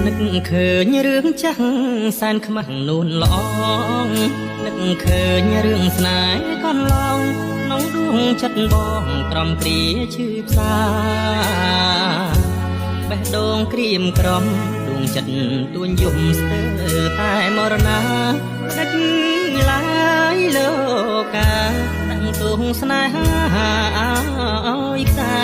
នឹកឃើញរឿងចាស់សែនខ្មាស់នួនល្អងនឹកឃើញរឿងស្នេហ៍កន្លងក្នុងដួងចិត្តបងក្រំគ្រាឈឺផ្សាបេះដូងក្រៀមក្រំដួងចិត្តទួញយំស្ទើរតែមរណាដាច់ឡាយលោកាដឹងទងស្នេហាឲ្យខ្សែ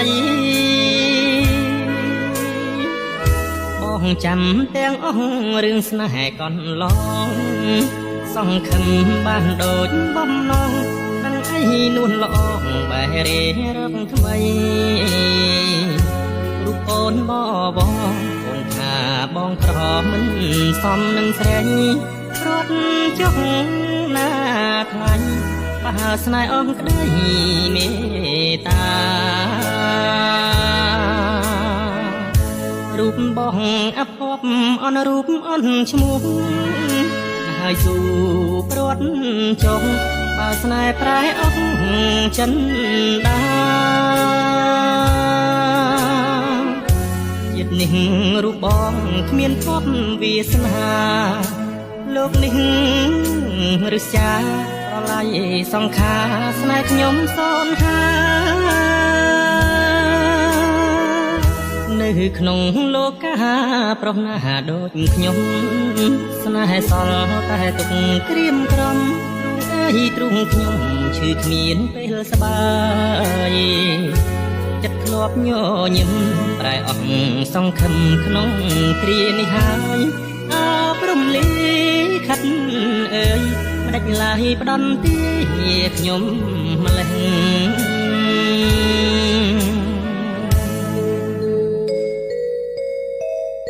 បងចាំទាំងអស់រឿងស្នេហ៍កន្លងសង្ឃឹមបានដូចបំណងដឹងអីនួនល្អងបែរេរកថ្មីរូបអូនបវអូនថាបងក្រមិនសមនឹងស្រីរត់ចុះណាថ្លៃបើស្នេហ៍អងក្តីមេត្តា រូបបងអភ័ព្វអនរូបអនឈ្មោះហើយស៊ូព្រាត់ចុងបើស្នេហ៍ប្រែអស់ចិនដាជាតិនេះរូបបងគ្មានភពវាសនាលោកនេះឬស្យាប្រឡាយសង្ខារស្នេហ៍ខ្ញុំសូនហា នៅក្នុងលោកាប្រុសណាដូចខ្ញុំស្នេហ៍សល់តែទុកក្រៀមក្រំទ្រូងអើយទ្រូងខ្ញុំឈឺគ្មានពេលស្បាយចិត្តធ្លាប់ញញឹមប្រែអស់សង្ឃឹមក្នុងគ្រានេះហើយអើព្រំលីខិតអើយមិនដាច់ឡាយផ្ដន់ទីខ្ញុំម្លេះ។